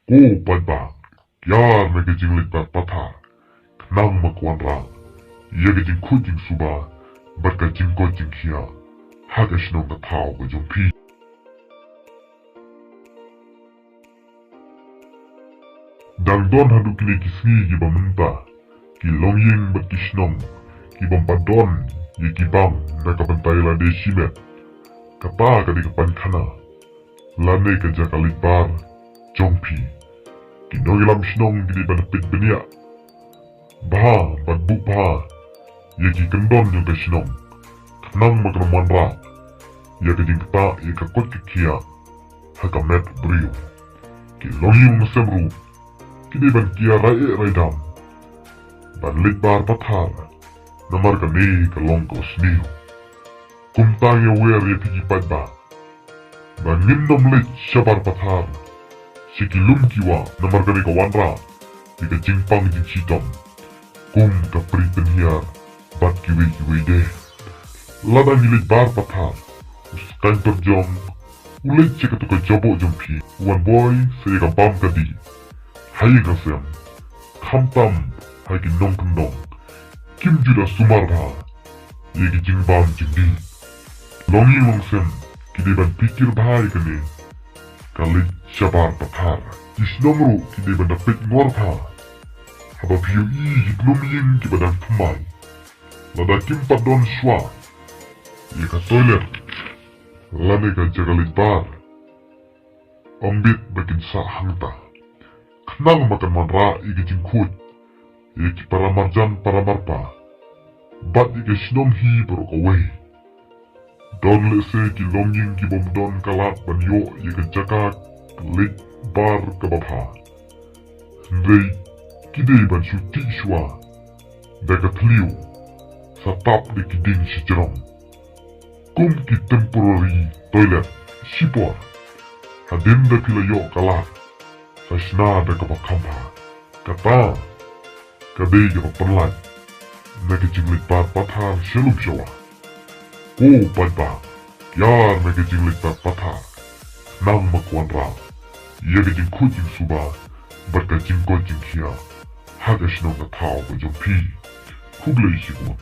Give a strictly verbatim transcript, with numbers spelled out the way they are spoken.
Ko paidbah, kiar na ka jingleit bar pathar, khnang ba ka wanrah ïa ka jingkhuid jingsuba bad ka jingkoit jingkhiah ha ka shnong ka thaw ka jong phi. Dang don haduh kine ki sngi kiba mynta, ki longïing bad ki shnong ki bym pat don ïa ki bam na ka bynta ïa lade shimet. Kata ka dei ka painkhana lane ka jaka leit bar jong phi. Ki nongïalam shnong ki dei ban peit bniah bha bad buh bha ïa ki kyndon jong ka shnong, khnang ba kan ym wanrah ïa ka jingktah ïa ka koit ka khiah ha ka met briew. Ki longïing longsem ruh ki dei ban kiar rai eh rai dam ban leit bar pathar, namar kane ka long ka sniew. Kumta ngi wer ïa phi ki paidbah ba ngin nym leit shabar pathar sha ki lum ki wah, namar kane ka wanrah ïa ka jingpang jingshitom kum ka pri pynhiar bad kiwei kiwei de. Lada ngi leit bar pathar, u skaiñ pyrjong u leit sha katu ka jaboh jong phi, u wan boi sa ïa ka bam ka dih ha ïing ka sem, khamtam ha ki nongkyndong. Kim ju da sumar bha ïa ki jingbam jingdih. Longïing longsem ki dei ban pyrkhat bha ïa kane ka leit shabar pathar. Ki shnong ruh ki dei ban da peit ngor bha haba phi ïohi ïa ki tnum ïing kiba dang thymmai. Lada kim pat don shuwa ïa ka toilet lane ka jaka leit bar, ym bit ba kin sah hangta, khnang ba kan wanrah ïa ki jingkhuid ïa ki paramarjan paramarpa bad ïa ka shnong hi baroh kawei. Don lehse ki longïing ki bym don ka lad ban ïoh ïa ka jaka leit bar kaba bha, hynrei ki dei ban shu tih shuwa da ka thliew sa tap da ki dieng shajrong kum ki temporary toilet shipor. Hadien ba phi la ïoh ka lad, sa shna da kaba kham bha. Kata ka dei kaba pynlait na ka jingleit bar pathar sha lum sha wah. Ko paidbah, kiar na ka jingleit bar pathar, khnang ba kan wanrah ïa ka jingkhuid jingsuba bad ka jingkoit jingkhiah ha ka shnong ka thaw ka jong phi. Khublei shibun.